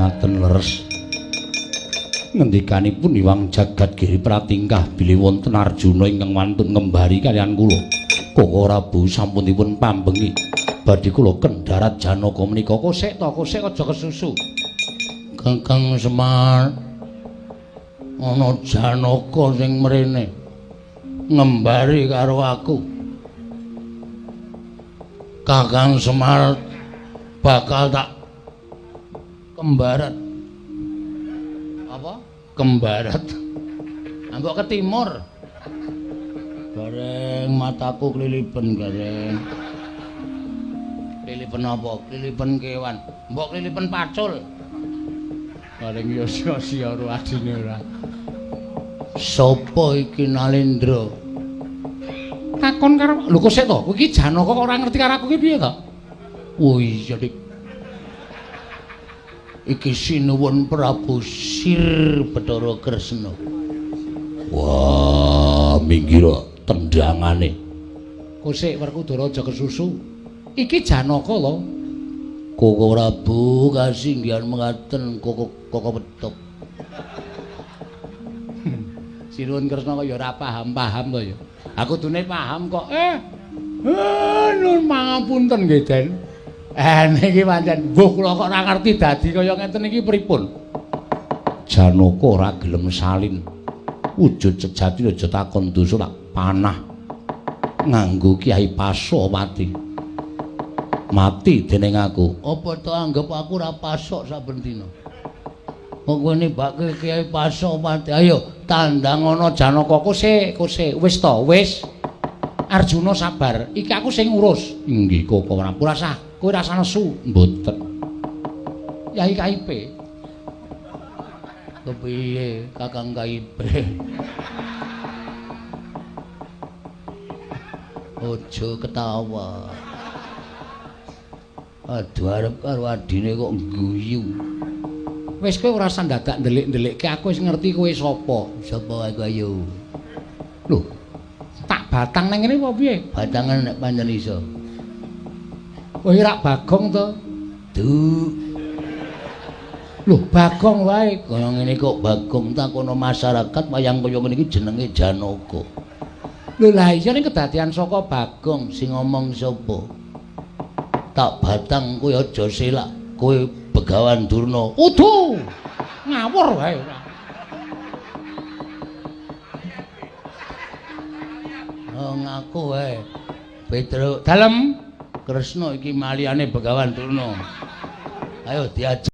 Ngaten leres. Ngendikanipun Iwang Jagat Giri Pratingkah bilih wonten Arjuna ingkang wantun ngembari kaliyan kula. Koko Prabu sampun dipun pambengi. Badhe kula kendharat Janaka menika. Kosek to, kosek aja kesusu. Kakang Semar, ana Janaka sing mrene ngembari karo aku. Kakang Semar bakal tak kembarat. Apa? Kembarat. Ambok ke timur. Gareng mataku klilipen gareng. Klilipen apa? Klilipen kewan. Mbok klilipen pacul. Gareng ya sia-sia karo adine ora. Sopo iki Nalendra? Takon karo lho kok sik to? Kowe iki Janaka kok ora ngerti karo aku ki piye to? Oh iya Dik. Iki sinuwun Prabu Sir Bathara Kresna. Wah, minggir tendangane. Kosek Werkudara aja kesusu. Iki Janaka lho. Koko Prabu kasinggihan mengaten koko koko petuk. Sinuwun Kresna kok ya ora paham-paham to ya. Aku kudune paham kok. Nun mangapunten nggih, Den. Niki pancen mbuh kula kok ora ngerti dadi kaya ngeten iki pripun. Janaka ora gelem salin. Wujud sejati aja takon dosa tak panah nganggo Kyai Pasopati. Mati dening aku. Apa to anggap aku ora pasok saben dina? Kok kowe nibake Kyai Pasopati? Ayo tandang ana Janaka kosek kosek wis to wis. Arjuna sabar, iki aku sing ngurus. Inggih Koko Prabu rasah. Kowe rasah nesu. Mboten. Yai KIP. Kepiye Kakang KIP? Aja ketawa. Aduh arep karo adine kok ngguyu. Wis kowe ora usah dadak ndelik-ndelikke aku wis ngerti kowe sapa. Sapa aku ayo. Lho, tak batang nang ngene apa piye? Batangan nek pancen iso. Kowe rak Bagong to? Du. Lho, Bagong wae. Kaya ngene kok Bagong takono masyarakat wayang kaya ngene iki jenenge Janaka. Lho lah iya ning kedadian saka Bagong sing ngomong sapa? Tak batang kowe aja selak, kowe Begawan Durna. Udu. Ngawur wae ora. Oh ngaku wae. Petruk dalem Kresna iki maliyane Begawan Durna. Ayo diajak